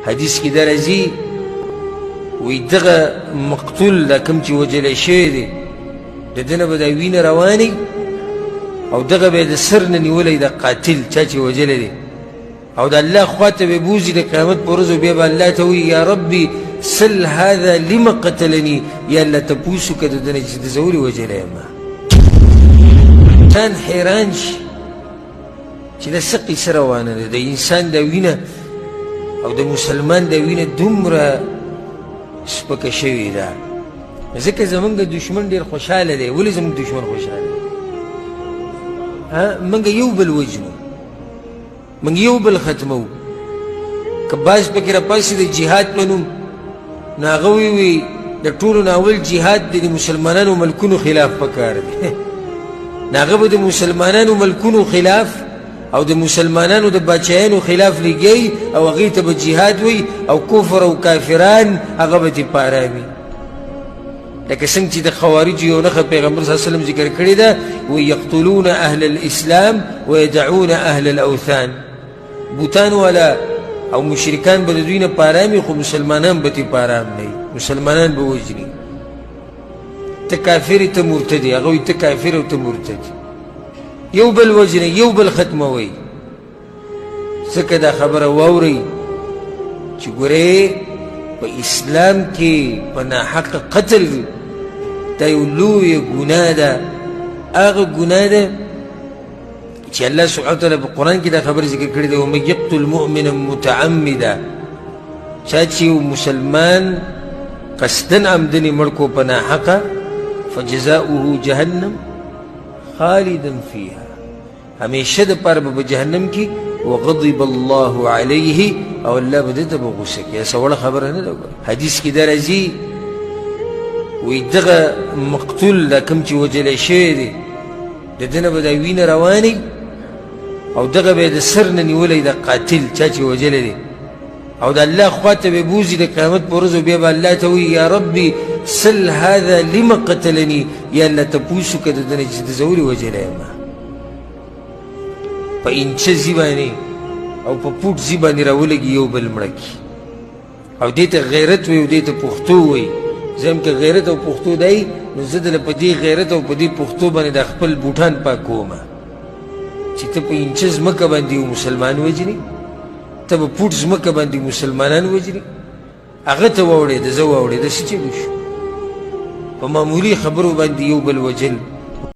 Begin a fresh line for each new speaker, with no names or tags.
حدیث کې دا راځي، وایي دغه مقتول دا کوم چې وژلی شوی دی، د ده نه به دا وینه روانې او دغه به یې د سر نه نیولی د قاتل چا چې وژلی دی، او د الله خوا ته به بوځي د قیامت په ورځو. بیا به الله ته وایي یا ربي سل هذا لما قتلني، یا الله تپوس وکړه د ده نه چې زه ولې وژلی یم. انسان حیران شي چې دا څه قصه روانه ده، د انسان د وینه او د مسلمان د وینه دومره سپکه شوې ده. ځکه زمونږ دښمن ډېر خوشحاله دی. ولې زمونږ دښمن خوشحاله دی؟ موږ یو بل وژنو، موږ یو بل ختمو. که بعض پکې راپاڅي د جهاد په نوم، نو هغه وایي د ټولو نه اول جهاد د مسلمانانو ملکونو خلاف پکار دی. نو هغه به د مسلمانانو ملکونو خلاف او د مسلمانانو د بچیانو خلاف لګي او هغې ته به جهاد وایي، او کفر او کافران هغه به ترې په ارامي. لکه څنګه چې د خوارجو یو نښه پیغمبر صلی الله علیه وسلم ذکر کړې ده، ویقتلون اهل الاسلام ویدعون اهل الاوثان. بوتان والا او مشرکان به د دوی نه په ارام وي، خو مسلمانان به ترې په ارام نه وي، مسلمانان به وژني. ته کافر یې، ته مرتد یې، هغه وایي ته کافر او ته مرتد، یو بل وژنئ، یو بل ختموئ. ځکه دا خبره واورئ چې ګورئ په اسلام کې په ناحقه قتل دا یو لویه ګناه ده، هغه ګناه ده چې الله سبحانه وتعالی په قرآن کې دا خبره ذکر کړې ده، ومن یقتل مؤمنا متعمدا، چا چې یو مسلمان قصدا عمدنې مړ کړو په ناحقه، فجزاؤه جهنم خالدا فیها، همیشه د پاره به په جهنم کې، وغضب الله علیه، او الله به ده ته به غوسه کړي. داسې وړه خبره نه ده. حدیث کې دا راځي، وایي دغه مقتول دا کوم چې وژلی شوی دی، د ده نه به دا وینه روانې او دغه به یې د سر نه نیولی د قاتل چا چې وژلی دی، او د الله خوا ته به بوځي د قیامت په ورځو. بیا به الله ته وایي یا ربي سل هذا لما قتلني، یا الله تپوس وکړه د ده نه چې زه ولې وژلی یم. په اینچه ځي باندې او په پوټ ځي باندې راولګي یو بل مړه کړي، او دې ته غیرت وایي او دې ته پښتو وایي. زه هم که غیرت او پښتو دی، نو زه دله په دې غیرت او په دې پښتو باندې د خپل بوټان پاکوم چې ته په اینچه ځمکه باندې یو مسلمان وژني، ته به پوټ ځمکه باندې مسلمانان وژني. هغه ته واوړېده، زه واوړېده، څه چل وشو؟ په معمولي خبرو باندې یو بل وژل.